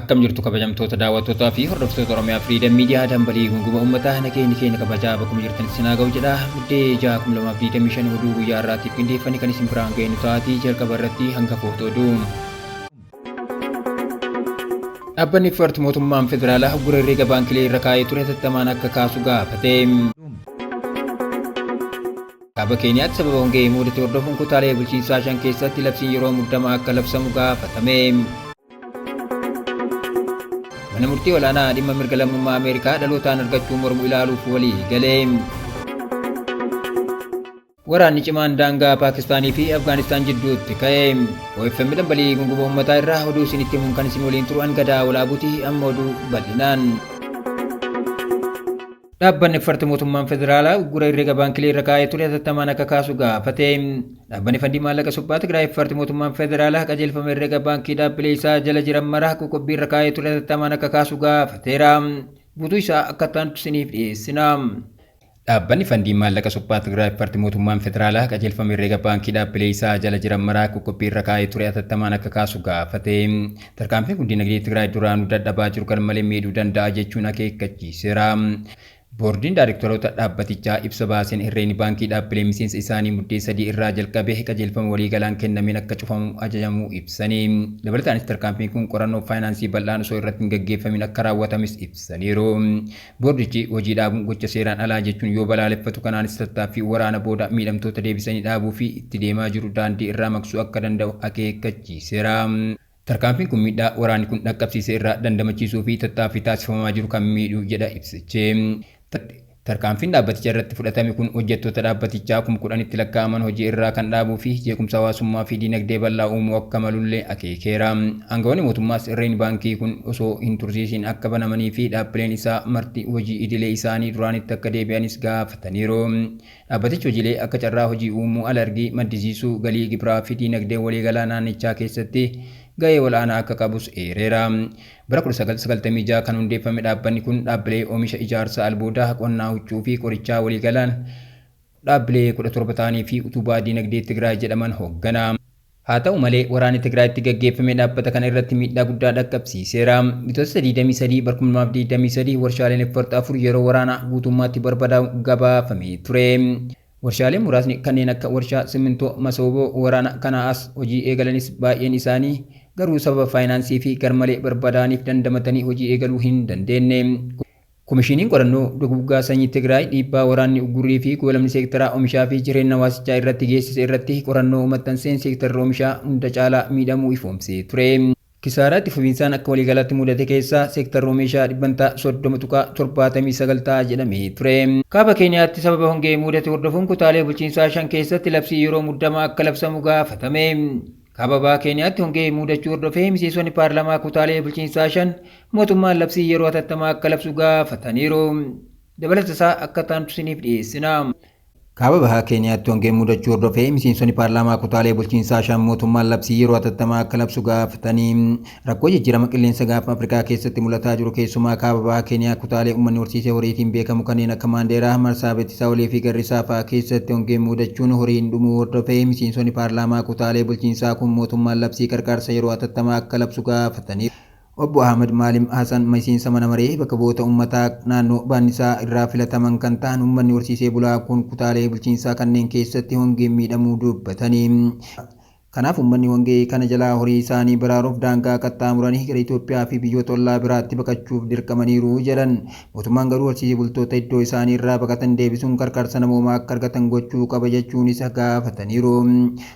Akkam jirtu kabajamtoota daawwattootaa fi hordoftoota Oromiyaa Freedom Media dambalii gunguma uummataa nageenyi keenya kabajaa bakkuma jirtan isin haa ga'u jedha. Muddee 6 2025 oduu guyyaa har'aatiif qindeeffanne kan isin biraan ga'e nu ta'aatii jalqaba irratti hangafoota oduu. Dhaabbanni FERT mootummaan federaalaa uggura herreega baankilee irra kaa'ee ture hatattamaan akka kaasu gaafate. Kaaba Keeniyaatti sababa hongee mudate hordofuun kutaalee bulchiinsaa 5 keessatti labsiin yeroo muddamaa akka labsamu gaafatame. Mana murtii olaanaa dhimma mirga lammummaa Ameerikaa dhalootaan argachuu mormu ilaaluuf walii gale. Waraanni cimaan daangaa Paakistaanii fi Afgaanistaan jidduutti ka'e. OFM dambalii gunguma uummataa irraa oduu isinitti himuun kan isin waliin turu Angadaa Walaabuuti amma oduu bal'inaan. Dhaabbanni FERT mootummaan federaalaa uggura herrega baankilee irra kaa'ee ture hatattamaan akka kaasu gaafate. Dhaabbanni fandii maallaqa suphaa Tigraay FERT mootummaan federaalaa qajeelfama herrega baankii dhaabbilee isaa jala jiran mara qoqqobbii irra kaa'ee ture hatattamaan akka kaasu gaafateera. Guutuu isaa akka itti isiniif dhiyeessina. Dhaabbanni Fandii Maallaqa Suphaa Tigraay FERT mootummaan federaalaa qajeelfama herrega baankii dhaabbilee isaa jala jiran maraa qoqqobbii irra kaa'ee ture hatattamaan akka kaasu gaafate. Tarkaanfiin kun dinagdee Tigraay duraanuu dadhabaa jiru garmalee miidhuu danda'a jechuun akeekkachiiseera. Boordiin Daarektaroota dhaabbatichaa ibsa baaseen herreegni baankii dhaabbilee miseensa isaanii Muddee 3 irraa jalqabee qajeelfama waliigalaan kennameen akka cufamu ajajamuu ibsanii. Dabalataanis tarkaanfiin kun qorannoo faayinaansii bal'aan osoo irratti hin gaggeeffamin akka raawwatames ibsaniiru. Boordichi hojii dhaabuun gocha seeraan alaa jechuun yoo balaaleffatu kanaanis tattaaffii waraana booda miidhamtoota deebisanii dhaabuu fi itti deemaa jiru daandii irraa maqsuu akka danda'u akeekkachiiseera. Tarkaanfiin kun miidhaa waraanni kun dhaqqabsiise irraa dandamachiisuu fi tattaaffii taasifamaa jiru kan miidhu jedha ibsichi. Tarkaanfiin dhaabbaticha irratti fudhatame kun hojjettoota dhaabbatichaa 10,000tti lakkaa'aman hojii irraa kan dhaabuu fi jeequmsa hawaasummaa fi diinagdee bal'aa uumuu akka malullee akeekeera. Aangawoonni mootummaas herreegni baankii kun osoo hin tursiisiin akka banamanii fi dhaabbileen isaa marti hojii idilee isaanii duraanitti akka deebi'anis gaafataniiru. Dhaabbatichi hojiilee akka carraa hojii uumuu, al-ergii maddisiisuu, galii gibiraa fi diinagdee waliigalaa naannichaa keessatti gahee ol'aanaa akka qabus eereera. Bara 1996 kan hundeeffame dhaabbanni kun dhaabbilee oomisha ijaarsa albuudaa, qonnaa huccuu fi qorichaa waliigalaan dhaabbilee 17 ta'anii fi utubaa diinagdee Tigraay jedhaman hooggana. Haa ta'u malee, waraanni Tigraayitti gaggeeffame dhaabbata kana irratti miidhaa guddaa dhaqqabsiiseera. Bitootessa 23, bara 2023 warshaaleen Effort 4 yeroo waraanaa guutummaatti barbadaa'u gabaafamee ture. Warshaaleen muraasni kanneen akka warshaa simmintoo Masooboo waraana kanaa as hojii eegalanis baay'een isaanii garuu sababa faayinaansii fi garmalee barbadaa'aniif dandamatanii hojii eegaluu hin dandeenne. Komishiniin Qorannoo Duguuggaa Sanyii Tigraay dhiibbaa waraanni uggurrii fi goolamni seektaraa omishaa fi jireenna hawaasichaa irratti geessise irratti qorannoo maxxanseen seektarri omishaa hunda caalaa miidhamuu ifoomsee ture. Kisaaraa itti fufiinsaan akka waliigalaatti mudate keessaa seektarri omishaa dhibbantaa 30.79 ta'a jedhamee ture. Kaaba Keeniyaatti sababa hongee mudate hordofuun kutaalee bulchiinsaa 5 keessatti labsii yeroo muddamaa akka labsamu gaafatame. Kaaba Baha Keeniyaatti hongee mudachuu hordofee miseensonni paarlamaa kutaalee bulchiinsaa 5 mootummaan labsii yeroo hatattamaa akka labsu gaafataniiru. Dabalata isaa akka taantu isiniif dhiyeessina. Kaaba Baha Keeniyaatti hongeen mudachuu hordofee miseensonni paarlaamaa kutaalee bulchiinsaa 5 mootummaan labsii yeroo hatattamaa akka labsu gaafatanii. Rakkoo jijjiirama qilleensa Gaanfa Afrikaa keessatti mul'ataa jiru keessumaa Kaaba Baha Keeniyaa kutaalee uummanni horsiisee horiitiin beekamu kanneen akka Maandeeraa, Marsaabeet, Saawulee fi Garrisaa fa'a keessatti hongeen mudachuun horiin dhumuu hordofee miseensonni paarlaamaa kutaalee bulchiinsaa kun mootummaan labsii qarqaarsa yeroo hatattamaa akka labsu gaafataniiru. Obbo Ahmad Maalim Hasan miseensa mana maree bakka bu'oota uummataa naannoo Baannisaa irraa filataman kan ta'an uummanni horsiisee bulaa kun kutaalee bulchiinsaa kanneen keessatti hongeen miidhamuu dubbatanii. Kanaaf uummanni hongee kana jalaa horii isaanii baraaruuf daangaa qaxxaamuranii gara Itoophiyaa fi biyyoota ollaa biraatti baqachuuf dirqamaniiru jedhan. Mootummaan garuu horsiisee bultoota iddoo isaanii irraa baqatan deebisuun qarqaarsa namoomaa akka argatan gochuu qaba jechuunis gaafataniiru.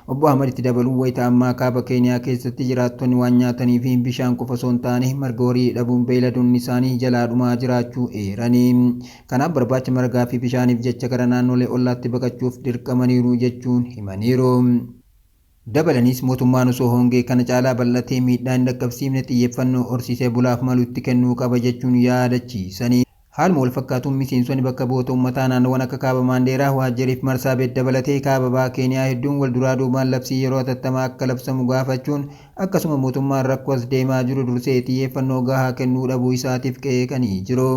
Obbo Ahmad itti dabaluun wayita ammaa kaaba Keeniyaa keessatti jiraattonni waan nyaatanii fi bishaan qofa osoo hin taane marga horii dhabuun beeyladoonni isaanii jalaa dhumaa jiraachuu eeranii. Kanaaf barbaacha margaa fi bishaaniif jecha gara naannolee ollaatti baqachuuf dirqamaniiru jechuun himaniiru. Dabalaniis mootummaan osoo hongee kana caalaa bal'atee miidhaa hin dhaqqabsiifne xiyyeeffannoo horsiisee bulaaf malu itti kennuu qaba jechuun yaadachiisani. Haaluma walfakkaatuun miseensonni bakka bu'oota uummataa naannowwan akka Kaaba Maandeeraa, Waajjiriif Marsaabeet dabalatee Kaaba Baha Keeniyaa hedduun walduraa duubaan labsii yeroo hatattamaa akka labsamu gaafachuun akkasuma mootummaan rakkoo as deemaa jiru dursee xiyyeeffannoo gahaa kennuu dhabuu isaatiif qeeqanii jiru.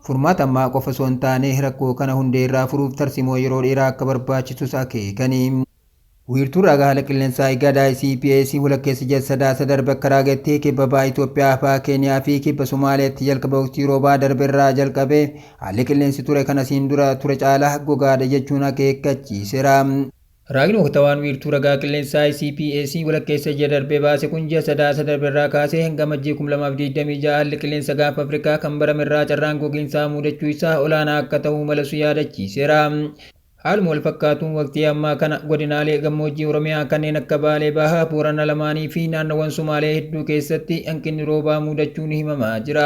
Furmaata ammaa qofa osoo hin taane rakkoo kana hundeerraa furuuf tarsimoo yeroo dheeraa akka barbaachisus akeekani. Wiirtuu ragaa haala qilleensaa IGAD ICPAC walakkeessa ji'a Sadaasa darbe akka raagetti, kibba baha Itoophiyaa, baha Keeniyaa fi kibba Somaaliyaatti jalqaba waqtii roobaa darbe irraa jalqabee haalli qilleensi ture kan asiin dura ture caalaa gogaadha jechuun akeekkachiiseera. Raagni waqtawaan wiirtuu ragaa qilleensaa ICPAC walakkeessa ji'a darbee baase kun ji'a Sadaasa darbe irraa kaasee hanga Amajjii 2026 haalli qilleensa Gaanfa Afrikaa kan barame irraa carraan gogiinsaa mudachuu isaa olaanaa akka ta'uu malasu yaadachiiseera. Haaluma wal fakkaatuun, waqtii ammaa kana godinaalee gammoojjii Oromiyaa kanneen akka Baalee Bahaa, Boorana lamaanii fi naannawwan Sumaalee hedduu keessatti hanqinni roobaa mudachuun himamaa jira.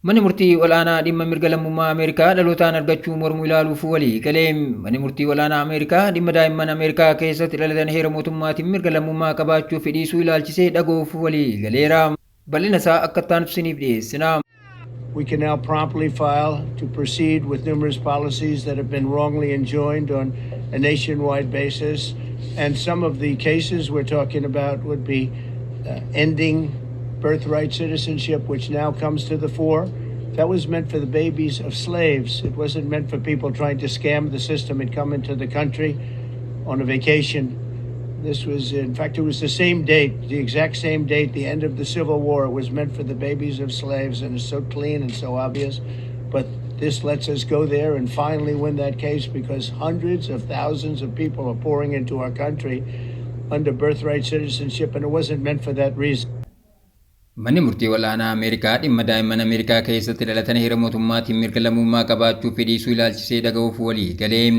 Manni murtii ol'aanaa dhimma mirga lammummaa Ameerikaa dhalootaan argachuu mormu ilaaluuf walii gale. Manni murtii ol'aanaa Ameerikaa dhimma daa'imman Ameerikaa keessatti dhalatan heera mootummaatiin mirga lammummaa qabaachuu fi dhiisuu ilaalchisee dhaga'uuf walii galeera. Bal'ina isaa akka itti aanutti isiniif dhiyeessina. We can now promptly file to proceed with numerous policies that have been wrongly enjoined on a nationwide basis. And some of the cases we're talking about would be ending birthright citizenship, which now comes to the fore. That was meant for the babies of slaves. It wasn't meant for people trying to scam the system and come into the country on a vacation. This was, in fact, it was the same date, the exact same date, the end of the Civil War. It was meant for the babies of slaves, and it's so clean and so obvious. But this lets us go there and finally win that case, because hundreds of thousands of people are pouring into our country under birthright citizenship, and it wasn't meant for that reason. Manni murtii ol'aanaa Ameerikaa dhimma daa'imman Ameerikaa keessatti dhalatan heera mootummaatiin mirga lammummaa qabaachuu fi dhiisuu ilaalchisee dhaga'uuf walii galee.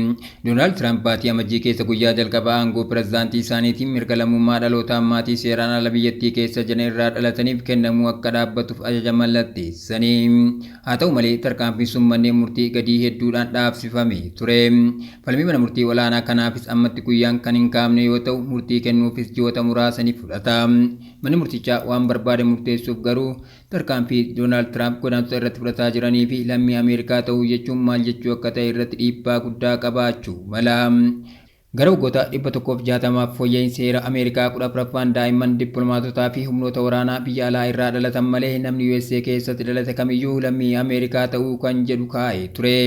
Doonaald Tiraamp baatii Amajjii keessa guyyaa jalqabaa aangoo pirezidaantii isaaniitiin mirga lammummaa dhalootaan maatii seeraan ala biyyattii keessa jiran irraa dhalataniif kennamuu akka dhaabbatuuf ajaja mallatteessanii. Haa ta'u malee, tarkaanfiin sun manneen murtii gadii hedduudhaan dhaabsifamee ture. Falmii mana murtii ol'aanaa kanaafis ammatti guyyaan kan hin kaa'amne yoo ta'u, murtii kennuufis ji'oota muraasa ni fudhata. Manni murtichaa waan barbaade murteessuuf garuu tarkaanfii Doonaald Tiraamp godaantota irratti fudhataa jiranii fi lammii Ameerikaa ta'uu jechuun maal jechuu akka ta'e irratti dhiibbaa guddaa qabaachuu mala. Gara waggoota 160f fooyya'insi heera Ameerikaa 14ffaan daa'imman dippiloomaatotaa fi humnoota waraanaa biyya alaa irraa dhalatan malee namni USA keessatti dhalate kamiyyuu lammii Ameerikaa ta'uu kan jedhu kaa'ee ture.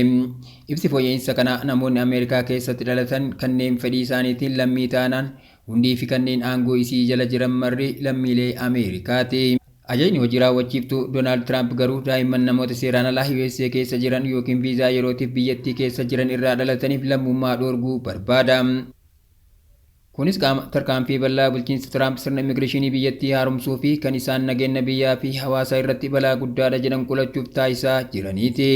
Ibsi fooyya'insa kanaa namoonni Ameerikaa keessatti dhalatan kanneen fedhii isaaniitiin lammii taanaan hundii fi kanneen aangoo isii jala jiran marri lammiilee Ameerikaati. Ajajni hojii raawwachiiftuu Doonaald Tiraamp garuu daa'imman namoota seeraan alaa USA keessa jiran yookiin viizaa yerootiif biyyattii keessa jiran irraa dhalataniif lammummaa dhoorguu barbaada. Kunis qaama tarkaanfii bal'aa bulchiinsa Tiraamp sirna immigireeshinii biyyattii haaromsuu fi kan isaan nageenya biyyaa fi hawaasa irratti balaa guddaadha jedhan qolachuuf taasisaa jiraniiti.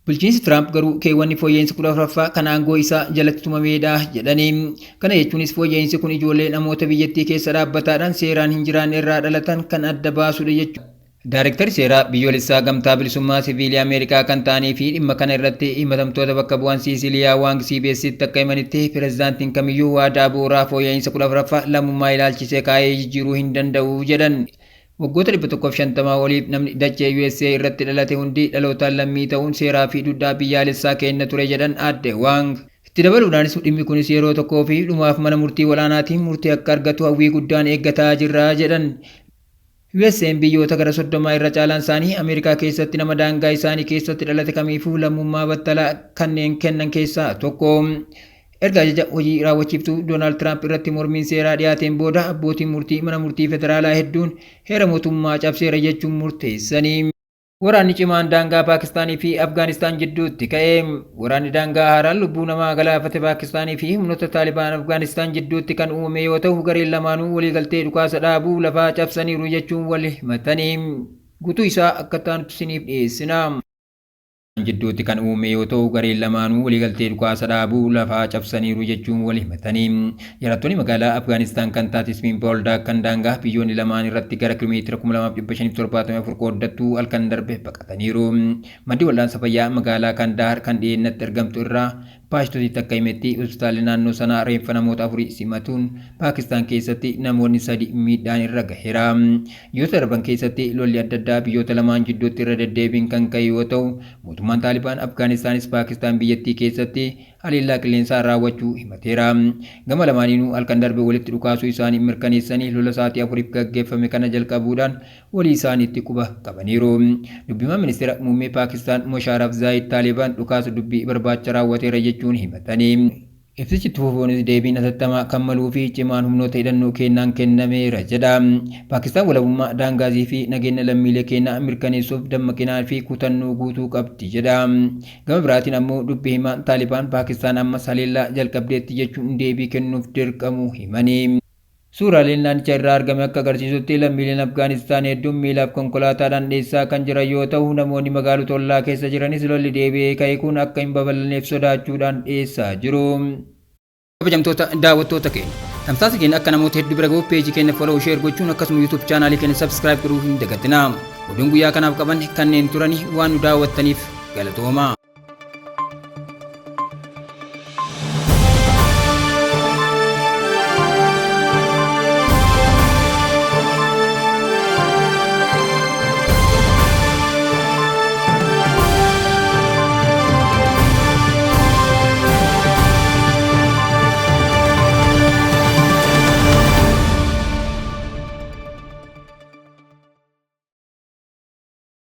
Bulchiinsi Tiraamp garuu keewwanni fooyya'insa 14ffaa kan aangoo isaa jalatti tumameedha jedhanii. Kana jechuunis fooyya'insi kun ijoollee namoota biyyattii keessa dhaabbataadhaan seeraan hin jiraanne irraa dhalatan kan adda baasudha jechuudha. Daareektarri seeraa biyyoolessaa Gamtaa Bilisummaa Siviilii Ameerikaa kan ta'anii fi dhimma kana irratti himatamtoota bakka bu'an Siisiliyaa Waang CBS'tti akka himanitti, pirezidaantiin kamiyyuu waadaa bu'uuraa fooyya'insa 14ffaa lammummaa ilaalchisee kaa'ee jijjiiruu hin danda'u jedhan. Waggoota 150 oliif namni dachee USA irratti dhalate hundi dhalootaan lammii ta'uun seeraa fi duudhaa biyyaalessaa kenna ture jedhan aadde Waang. Itti dabaluudhaanis, dhimmi kunis yeroo tokkoo fi dhumaaf mana murtii olaanaatiin murtii akka argatu hawwii guddaan eeggataa jirra jedhan. USA'n biyyoota gara 30 irra caalaan isaanii Ameerikaa keessatti nama daangaa isaanii keessatti dhalate kamiifuu lammummaa battalaa kanneen kennan keessaa tokko. Erga ajaja hojii raawwachiiftuu Doonaald Tiraamp irratti mormiin seeraa dhiyaateen booda, abbootiin murtii mana murtii federaalaa hedduun heera mootummaa cabseera jechuun murteessanii. Waraanni cimaan daangaa Paakistaanii fi Afgaanistaan jidduutti ka'e. Waraanni daangaa haaraan lubbuu namaa galaafate Paakistaanii fi humnoota Taalibaan Afgaanistaan jidduutti kan uumame yoo ta'u, gareen lamaanuu waliigaltee dhukaasa dhaabuu lafaa cabsaniiru jechuun wal himatanii. Guutuu isaa akka taanutti isiniif dhiyeessina. Jidduutti kan uumame yoo ta'u, gareen lamaanuu waliigaltee dhukaasa dhaabuu lafaa cabsaniiru jechuun wal himatanii. Jiraattonni magaalaa Afgaanistaan kan taate Spin Boldak kan daangaa biyyoonni lamaan irratti gara kiiloomeetira 2574 qooddattu halkan darbe baqataniiru. Maddi wal'aansa fayyaa magaalaa Kandahar kan dhiyeennatti argamtu irraa Paashtotitti akka himetti, hospitaalli naannoo sanaa reenfa namoota afurii simatuun Paakistaan keessatti namoonni sadi miidhaan irra gaheera. Ji'oota darban keessatti lolli adda addaa biyyoota lamaan jidduutti irra deddeebiin kan ka'e yoo ta'u, mootummaan Taalibaan Afgaanistaanis Paakistaan biyyattii keessatti haleellaa qilleensaa raawwachuu himateera. Gama lamaaniinuu halkan darbe walitti dhukaasuu isaanii mirkaneessanii lola sa'aatii 4f gaggeeffame kana jalqabuudhaan walii isaaniitti quba qabaniiru. Dubbimaan ministeera muummee Paakistaan Moshaaraf Zaayid Taalibaan dhukaasa dubbii barbaacha raawwateera jechuun himatanii. Ibsichi itti fufuunis deebiin hatattamaa kan maluu fi cimaan humnoota hidhannoo keenyaan kennameera jedha. Paakistaan walabummaa daangaasii fi nageenya lammiilee keenyaa mirkaneessuuf dammaqinaa fi kutannoo guutuu qabdi jedha. Gama biraatiin ammoo dubbii himaan Taalibaan Paakistaan ammas haleellaa jalqabdeetti jechuun deebii kennuuf dirqamuu himanii. Suuraaleen naannicha irraa argame akka agarsiisutti lammiileen Afgaanistaan hedduun miilaaf konkolaataadhaan dheessaa kan jiran yoo ta'u, namoonni magaalota ollaa keessa jiranis lolli deebi'ee ka'e kun akka hin babal'anneef sodaachuudhaan dheessaa jiru. Kabajamtoota daawwattoota keenya, tamsaasa keenya akka namoota hedduu bira gahuuf peejii keenya follow, share gochuun akkasuma YouTube chaanaalii keenya subscribe godhuu hin dagatinaa. Oduun guyyaa kanaaf qaban kanneen turani. Waan nu daawwattaniif galatoomaa.